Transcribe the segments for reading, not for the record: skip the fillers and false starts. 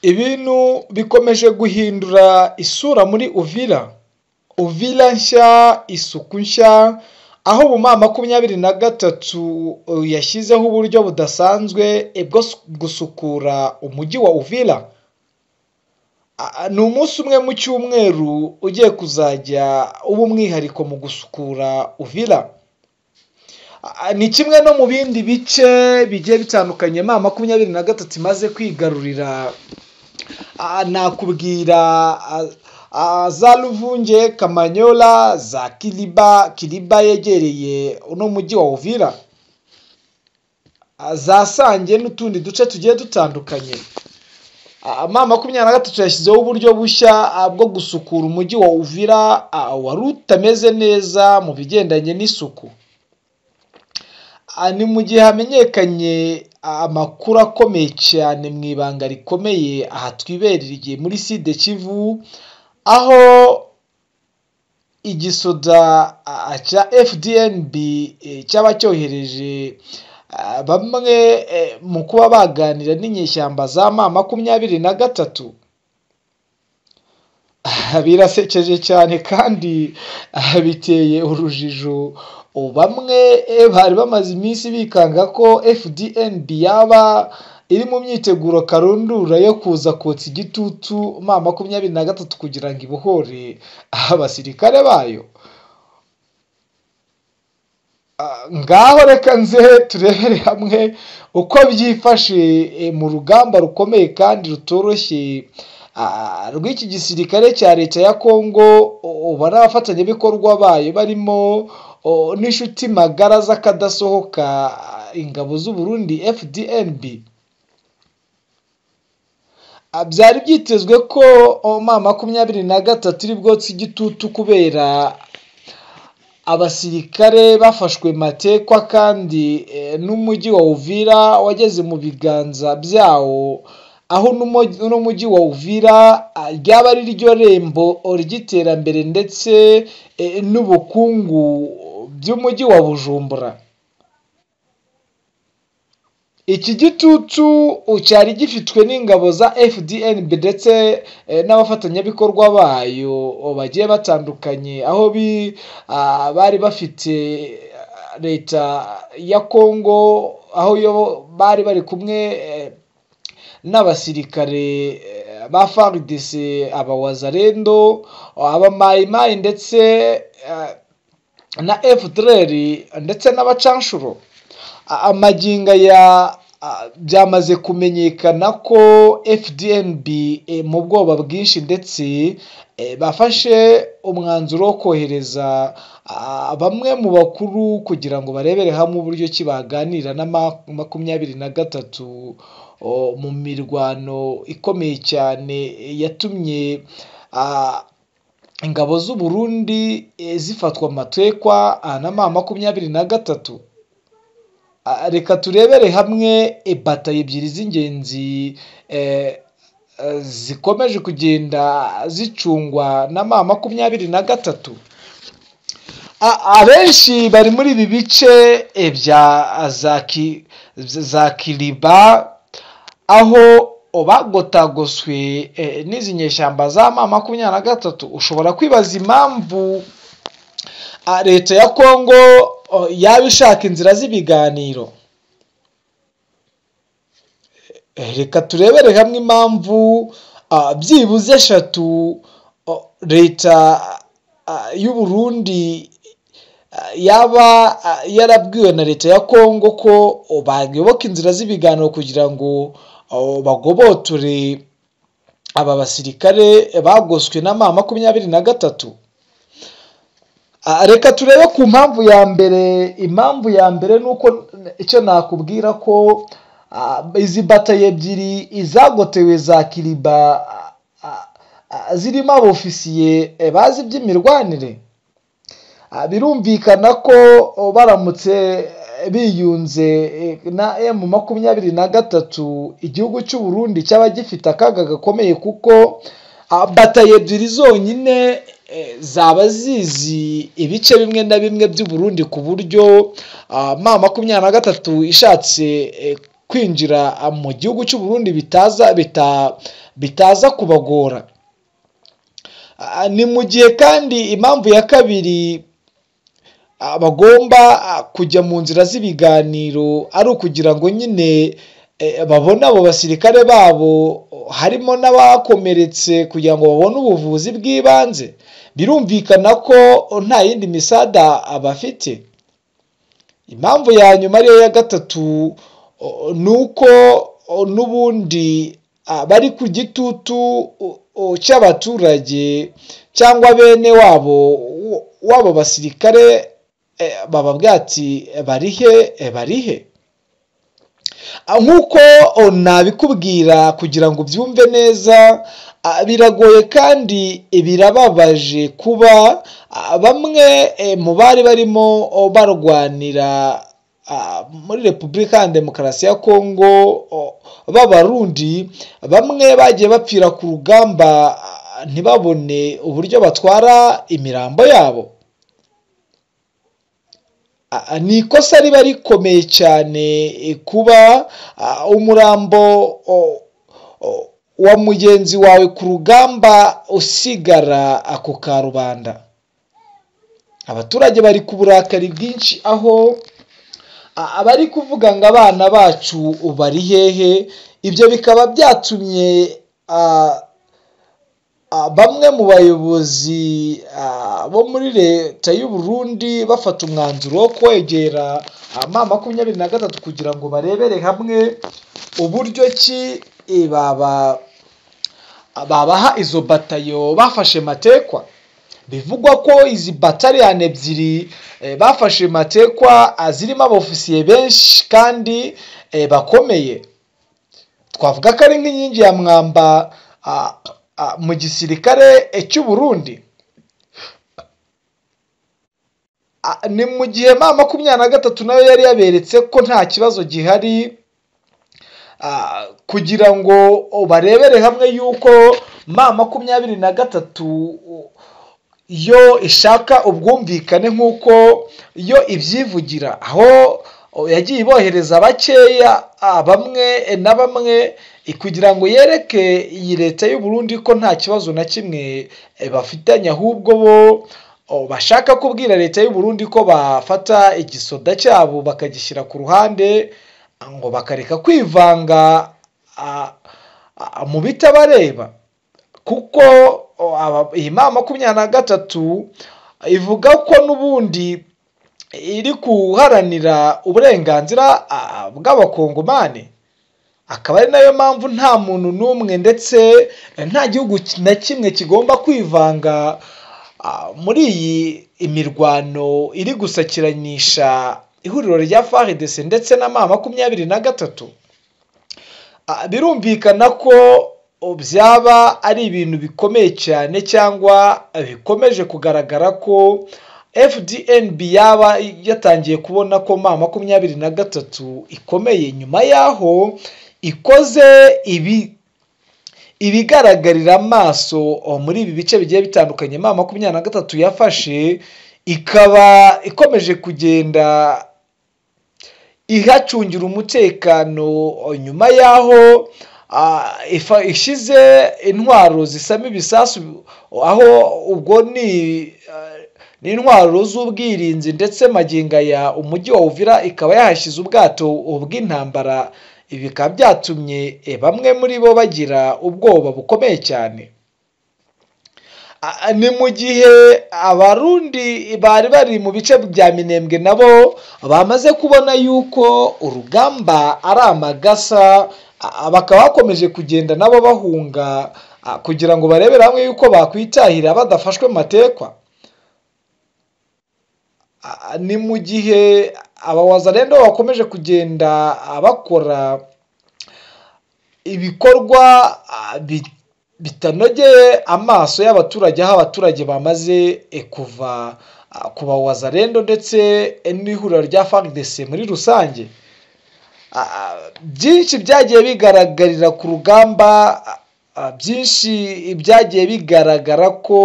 Ibintu bikomeje guhindura isura muri Uvira. Uvira nshya, isuku nshya, aho ubu M23 yashyizeho uburyo budasanzwe bwo gusukura umujyi wa Uvira. Ni umunsi umwe mu cyumweru ugiye kuzajya uba umwihariko mu gusukura Uvira. Ni kimwe no mu bindi bice bigiye bitandukanye M23 imaze kwigarurira. Nakubwira za Luvunge, Kamanyola, za Kiliba, Kiliba yegereye uno mujyi wa Uvira, za Sange n'utundi duce tugiye dutandukanye. M23 yashyizeho uburyo bushya bwo gusukura umujyi wa Uvira wari utameze neza mu bigendanye n'isuku. Ni mu gihe hamenyekanye amakuru akomeye cyane mu ibanga rikomeye aha twibereye muri Sud Kivu, aho igisoda cya FDNB cyaba cyohereje bamwe mu kuba baganira n'inyeshyamba za M23. Birasekeje cyane kandi biteye urujijo. Bamwe bari bamaze iminsi bikanga ko FDNB yaba iri mu myiteguro karundura yo kuza kotsa igitutu M23 kugira ngo ibohore abasirikare bayo. Ngaho reka nze turebere hamwe uko byifashe mu rugamba rukomeye kandi rutoroshye rw'iki gisirikare cya leta ya Kongo, ubona abafatanyabikorwa bayo barimo n'inshuti magara z'akadasohoka ingabo z'u Burundi FDNB. Byari byitezwe ko M23 iri bwotse igitutu kubera abasirikare bafashwe matekwa, kandi n'umujyi wa Uvira wageze mu biganza byawo, aho n'umujyi wa Uvira ryaba ari ryo rembo ry'iterambere ndetse n'ubukungu by'umujyi wa Bujumbura. Iki gitutu cyari gifitwe n'ingabo za FDNB ndetse n'abafatanyabikorwa bayo bagiye batandukanye, aho bari bafite leta ya Kongo, aho yo bari bari kumwe n'abasirikare ba FARDC, abawazarendo, abamayimayi ndetse na FDLR ndetse n'abacanshuro. Amaginga ya byamaze kumenyekana ko FDNB mu bwoba bwinshi ndetse bafashe umwanzuro wo kohereza bamwe mu bakuru kugira ngo barebere hamwe uburyo ki baganira na M23 mu mirwano ikomeye cyane yatumye ingabo z'u Burundi zifatwa amatekwa na M23. Reka turebere hamwe batayo ebyiri z'ingenzi zikomeje kugenda zicungwa na M23. Abenshi bari muri ibi bice bya za Kiliba, aho bagotagoswe n'izi nyeshyamba za M23. Ushobora kwibaza impamvu leta ya Kongo yaba ishaka inzira z'ibiganiro. Reka turebere hamwe impamvu byibuze eshatu leta y'u Burundi yaba yarabwiwe na leta ya Kongo ko bayoboka inzira z'ibiganiro kugira ngo bagobotore aba basirikare bagoswe na M23. Reka turebe ku mpamvu ya mbere. Impamvu ya mbere nuko icyo nakubwira ko izi batayo ebyiri izagotewe za Kiliba zirimo abofisiye bazi iby'imirwanire. Birumvikana ko baramutse biyunze na M23 igihugu cy'u Burundi cyaba gifite akaga gakomeye, kuko batayo ebyiri zonyine zaba zizi ibice bimwe na bimwe by'u Burundi, ku buryo M23 ishatse kwinjira mu gihugu cy'u Burundi bitaza kubagora. Ni mu gihe kandi impamvu ya kabiri bagomba kujya mu nzira z'ibiganiro ari ukugira ngo nyine babone abo basirikare babo harimo n'abakomeretse kugira ngo babone ubuvuzi bw'ibanze. Birumvikana ko nta yindi misada abafite. Impamvu ya nyuma ariyo ya gatatu nuko n'ubundi bari ku gitutu cy'abaturage cyangwa bene wabo wabo basirikare bababwira ati barihe barihe. Nk'uko nabikubwira kugira ngo ubyumve neza, biragoye kandi birababaje kuba bamwe mu bari barimo barwanira muri Repubulika ya Demokarasi ya Kongo b'Abarundi, bamwe bagiye bapfira ku rugamba ntibabone uburyo batwara imirambo yabo. Ni ikosa riba rikomeye cyane kuba umurambo wa mugenzi wawe ku rugamba usigara ako karubanda. Abaturage bari ku burakari bwinshi, aho abari kuvuga ngo abana bacu bari hehe. Ibyo bikaba byatumye bamwe mu bayobozi bo muri leta y'u Burundi bafata umwanzuro wo kwegera M23 kugira ngo barebere hamwe uburyo ki babaha izo batayo bafashe matekwa. Bivugwa ko izi bataliyani ebyiri bafashe matekwa zirimo abofisiye benshi kandi bakomeye. Twavuga ko ari nk'inkingi ya mwamba mu gisirikare cy'u Burundi. Ni mu gihe M23 nayo yari yaberetse ko nta kibazo gihari kugira ngo barebere hamwe yuko M23 yo ishaka ubwumvikane nk'uko yo ibyivugira, aho yagiye ibohereza bakeya bamwe na bamwe kugira ngo yereke iyi leta y'u Burundi ko nta kibazo na kimwe bafitanye, ahubwo bo bashaka kubwira leta y'u Burundi ko bafata igisoda cyabo bakagishyira ku ruhande ngo bakareka kwivanga mu bitabareba. Kuko iyi M23 ivuga ko n'ubundi iri kuharanira uburenganzira bw'abakongomani, akaba ari nayo mpamvu nta muntu n'umwe ndetse nta gihugu na kimwe kigomba kwivanga muri iyi imirwano iri gusakiranisha ihuriro rya FARDC ndetse na M23. Birumvikana ko byaba ari ibintu bikomeye cyane cyangwa bikomeje kugaragara ko FDNB yaba yatangiye kubona ko M23 ikomeye nyuma yaho ikoze ibigaragarira amaso muri ibi bice bigiye bitandukanye M23 yafashe, ikaba ikomeje kugenda ihacungira umutekano nyuma yaho ishize intwaro zisama ibisasu, aho ubwo ni intwaro z'ubwirinzi, ndetse maginga ya umujyi wa Uvira ikaba yahashize ubwato bw'intambara. Ibi bikaba byatumye bamwe muri bo bagira ubwoba bukomeye cyane. Ni mu gihe Abarundi bari bari mu bice bya Minembwe nabo bamaze kubona yuko urugamba ari amagasa, bakaba bakomeje kugenda nabo bahunga kugira ngo barebere hamwe yuko bakwitahira badafashwe matekwa. Ni mu gihe abawazalendo bakomeje kugenda bakora ibikorwa bitanogeye amaso y'abaturage, aho abaturage bamaze kuva ku bawazalendo ndetse n'ihuriro rya FARDC muri rusange. Byinshi byagiye bigaragarira ku rugamba, byinshi byagiye bigaragara ko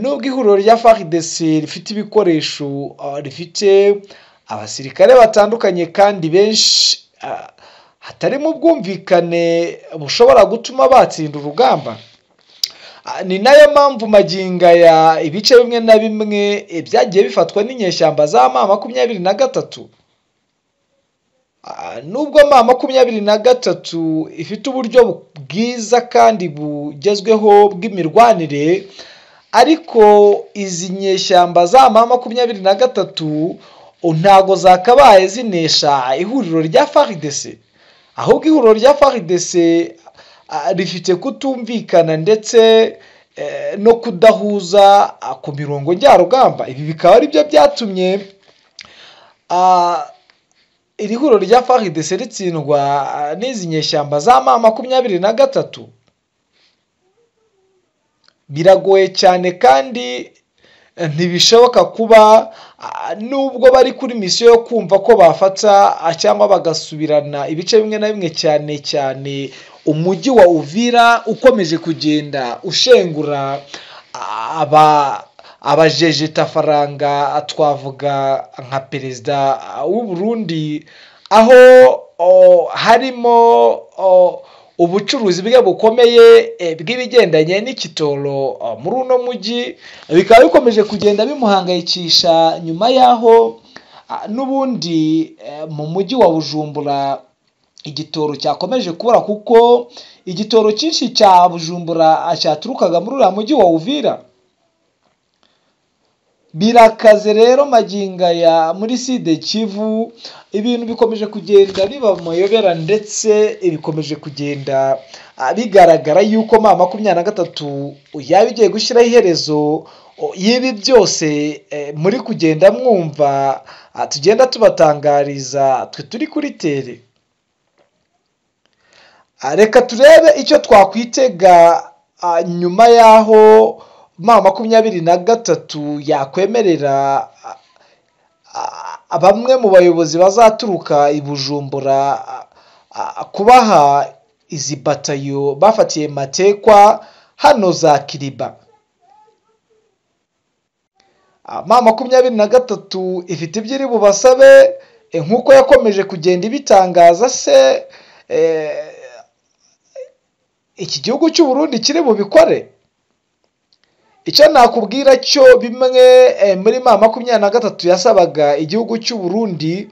nubwo ihuriro rya FARDC rifite ibikoresho, rifite abasirikare batandukanye kandi benshi hatarimo ubwumvikane bushobora gutuma batsinda urugamba. Ni nayo mpamvu maginga ya ibice bimwe na bimwe byagiye bifatwa n'inyeshyamba za M23. Nubwo M23 ifite uburyo bwiza kandi bugezweho bw'imirwanire, ariko izi nyeshyamba za M23 ntago zakabaye zinesha ihuriro rya FARDC, ahubwo ihuriro rya FARDC rifite kutumvikana ndetse no kudahuza ku mirongo njyarugamba. Ibi bikaba ari byo byatumye iri huriro rya FARDC ritsindwa n'izi nyeshyamba za M23. Biragoye cyane kandi ntibishoboka kuba nubwo bari kuri misiyo yo kumva ko bafata cyangwa bagasubirana ibice bimwe na bimwe, cyane cyane umujyi wa Uvira ukomeje kugenda ushengura abajejetafaranga, twavuga nka perezida w'u Burundi, aho harimo ubucuruzi bwe bukomeye bw'ibigendanye n'ikitoro muri uno mujyi, bikaba bikomeje kugenda bimuhangayikisha nyuma yaho n'ubundi mu mujyi wa Bujumbura igitoro cyakomeje kubura, kuko igitoro cyinshi cya Bujumbura cyaturukaga muri uriya mujyi wa Uvira. Birakaze rero maginga ya muri Sud Kivu, ibintu bikomeje kugenda biba mayobera, ndetse bikomeje kugenda bigaragara yuko M23 yaba igiye gushyiraho iherezo y'ibi byose muri kugenda mwumva tugenda tubatangariza twe turi kuri tere. Reka turebe icyo twakwitega nyuma yaho M23 yakwemerera bamwe mu bayobozi bazaturuka i Bujumbura kubaha izi batayo bafatiye matekwa hano za Kiriba. M23 ifite ibyo iri bubasabe nk'uko yakomeje kugenda ibitangaza, se iki gihugu cy'u Burundi kiri bubikore? Icyo nakubwira cyo bimwe muri M23 yasabaga igihugu cy'u Burundi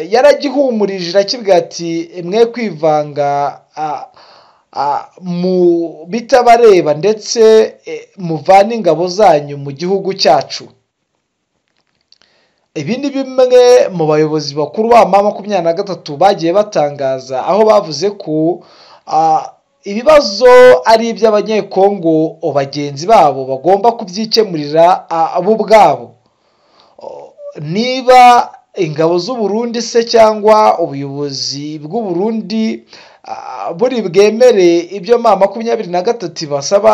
yaragihumurije irakibwira ati mwe kwivanga mu bitabareba ndetse muvane ingabo zanyu mu gihugu cyacu. Ibi ni bimwe mu bayobozi bakuru ba M23 bagiye batangaza, aho bavuze ko ibibazo ari iby'abanyekongo bagenzi babo bagomba kubyikemurira abo ubwabo. Niba ingabo z'u Burundi se cyangwa ubuyobozi bw'u Burundi buri bwemere ibyo M23 basaba,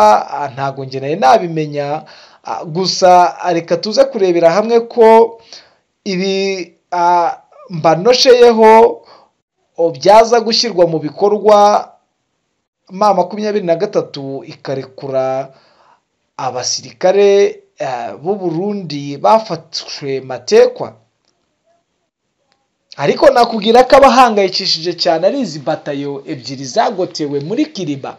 ntago nge nari nabimenya. Gusa reka tuze kurebera hamwe ko ibi mbanosheyeho byaza gushyirwa mu bikorwa, M23 ikarekura abasirikare b'u Burundi bafatwe matekwa. Ariko nakubwira ko abahangayikishije cyane ari izi batayo ebyiri zagotewe muri Kiriba.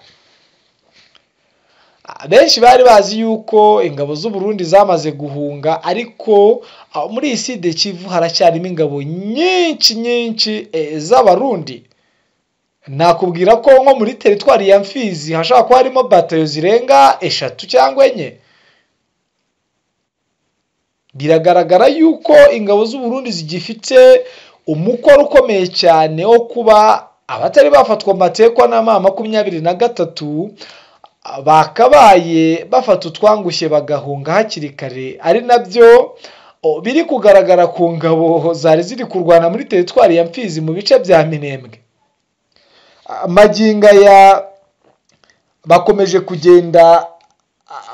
Benshi bari bazi yuko ingabo z'u Burundi zamaze guhunga, ariko muri iyi Sud Kivu haracyarimo ingabo nyinshi nyinshi z'abarundi. Nakubwira ko nko muri teritwari ya Mfizi hashobora kuba harimo batayo zirenga 3 cyangwa 4. Biragaragara yuko ingabo z'u Burundi zigifite umukoro ukomeye cyane wo kuba abatari bafatwa matekwa na M23 bakabaye bafata utwangushye bagahunga hakiri kare, ari nabyo biri kugaragara ku ngabo zari ziri kurwana muri teritwari ya Mfizi mu bice bya Minembwe. Maginga ya bakomeje kugenda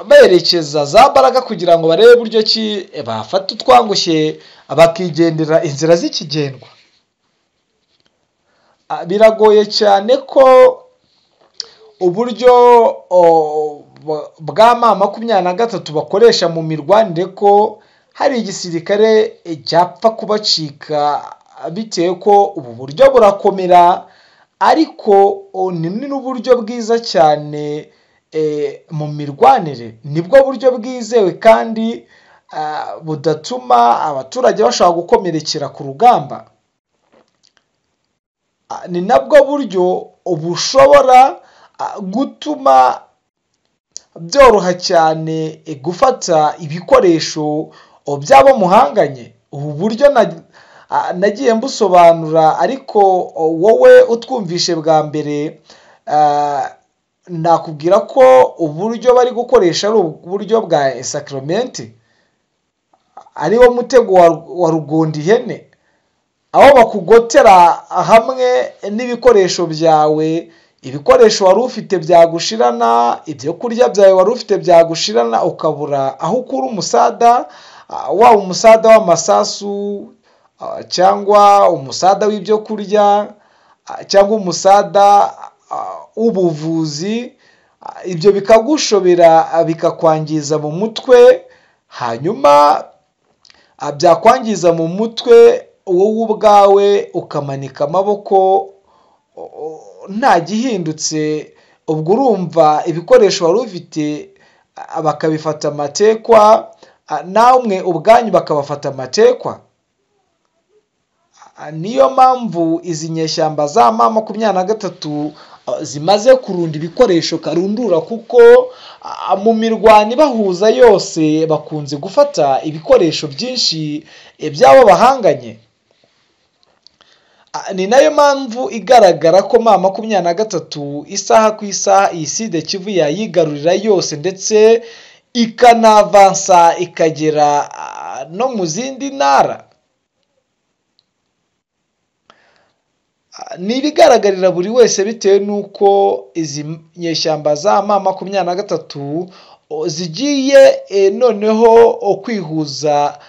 berekeza za mbaraga kugira ngo barebe buryo ki bafata utwangushye bakigendera inzira z'ikigendwa. Biragoye cyane ko uburyo bwa M23 bakoresha mu mirwanire ko hari igisirikare cyapfa kubacika, bitewe ko ubu buryo burakomera Ariko ni n'uburyo bwiza cyane mu mirwanire, nibwo buryo bwizewe kandi budatuma abaturage bashobora gukomerekera ku rugamba. Ni nabwo buryo bushobora gutuma byoroha cyane gufata ibikoresho by'abo muhanganye. Ubu buryo nagiye mbusobanura, ariko wowe utwumvishe bwa mbere nakubwira ko uburyo bari gukoresha ari uburyo bwa esakiromenti, ariwo mutego wa rugundi ihene, aho bakugotera hamwe n'ibikoresho byawe. Ibikoresho wari ufite byagushirana, ibyo kurya byawe wari ufite byagushirana, ukabura aho ukura umusada, waba umusada w'amasasu cyangwa umusada w'ibyo kurya cyangwa umusada w'ubuvuzi. Ibyo bikagushobera, bikakwangiza mu mutwe. Hanyuma byakwangiza mu mutwe, wowe ubwawe ukamanika amaboko nta gihindutse. Ubwo urumva ibikoresho wari ufite bakabifata amatekwa, namwe ubwanyu bakabafata amatekwa. Niyo mpamvu izi nyeshyamba za M23 zimaze kurunda ibikoresho karundura, kuko mu mirwano ibahuza yose bakunze gufata ibikoresho byinshi by'abo bahanganye. Ni nayo mpamvu igaragara ko M23 isaha ku isaha iyi Sud Kivu yayigarurira yose, ndetse ikanavansa ikagera no mu zindi ntara. Ni ibigaragarira buri wese bitewe n'uko izi nyeshyamba za M23 zigiye noneho kwihuza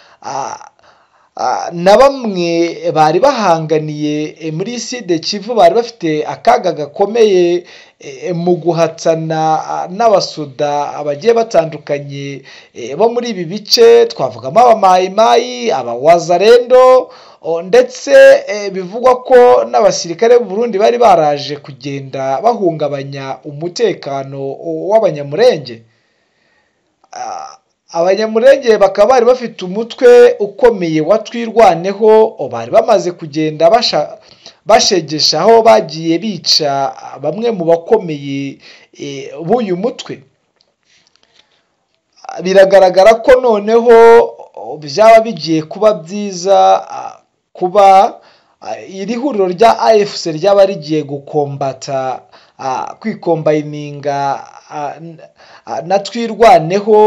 na bamwe bari bahanganiye muri Sud Kivu, bari bafite akaga gakomeye mu guhatana n'abasuda bagiye batandukanye bo muri ibi bice. Twavugamo abamayimayi, abawazarendo, ndetse bivugwa ko n'abasirikare b'u Burundi bari baraje kugenda bahungabanya umutekano w'Abanyamurenge. Abanyamurenge bakaba bari bafite umutwe ukomeye wa Twirwaneho, bari bamaze kugenda bashegesha aho bagiye bica bamwe mu bakomeye b'uyu mutwe. Biragaragara ko noneho byaba bigiye kuba byiza kuba iri huriro rya AFC ryaba rigiye gukombata, kwikombayininga na Twirwaneho,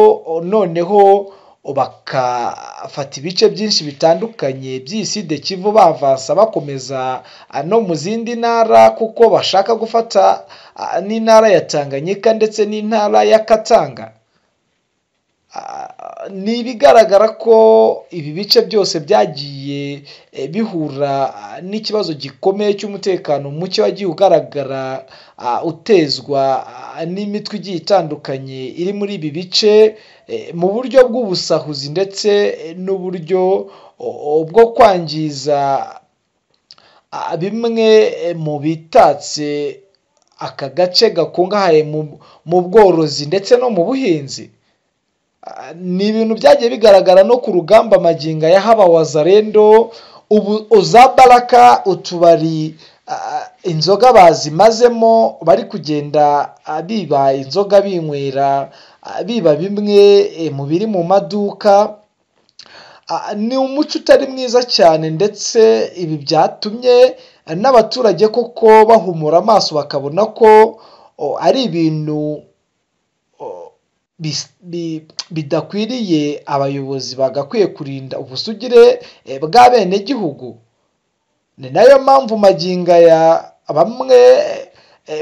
noneho bakafata ibice byinshi bitandukanye by'iyi Sud Kivu, bavansa bakomeza no mu zindi ntara, kuko bashaka gufata n'intara ya Tanganyika ndetse n'intara ya Katanga. Ni ibigaragara ko ibi bice byose byagiye bihura n'ikibazo gikomeye cy'umutekano muke wagiye ugaragara utezwa n'imitwe igiye itandukanye iri muri ibi bice, mu buryo bw'ubusahuzi ndetse n'uburyo bwo kwangiza bimwe mu bitatse aka gace gakungahaye mu bworozi ndetse no mu buhinzi. Ni ibintu byagiye bigaragara no ku rugamba maginga ya haba wazarendo, ubu za baraka, utubari, inzoga bazimazemo, bari kugenda biba inzoga binywera, biba bimwe mu biri mu maduka. Ni umuco utari mwiza cyane, ndetse ibi byatumye n'abaturage koko bahumura amaso bakabona ko ari ibintu bidakwiriye. Abayobozi bagakwiye kurinda ubusugire bw'abenegihugu. Ni nayo mpamvu maginga ya bamwe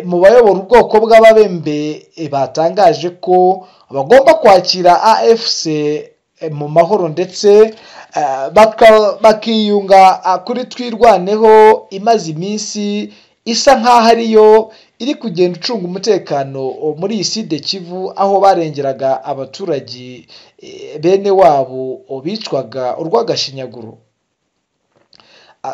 mu bayobora ubwoko bw'Ababembe batangaje ko bagomba kwakira AFC mu mahoro, ndetse bakiyunga kuri Twirwaneho imaze iminsi isa nk'aho ariyo iri kugenda icunga umutekano muri iyi Sud Kivu, aho barengeraga abaturage bene wabo bicwaga urw'agashinyaguro.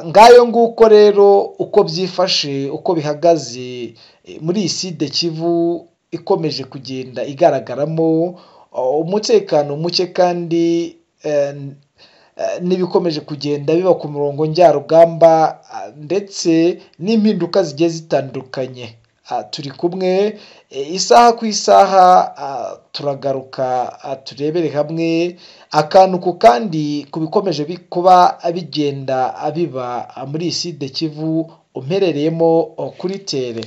Ngayo nguko rero uko byifashe, uko bihagaze muri iyi Sud Kivu ikomeje kugenda igaragaramo umutekano muke, kandi n'ibikomeje kugenda biba ku murongo njyarugamba ndetse n'impinduka zigiye zitandukanye. Turi kumwe isaha ku isaha, turagaruka turebere hamwe akantu ku kandi ku bikomeje kuba bigenda biba muri iyi Sud Kivu umperereyemo kuri tere.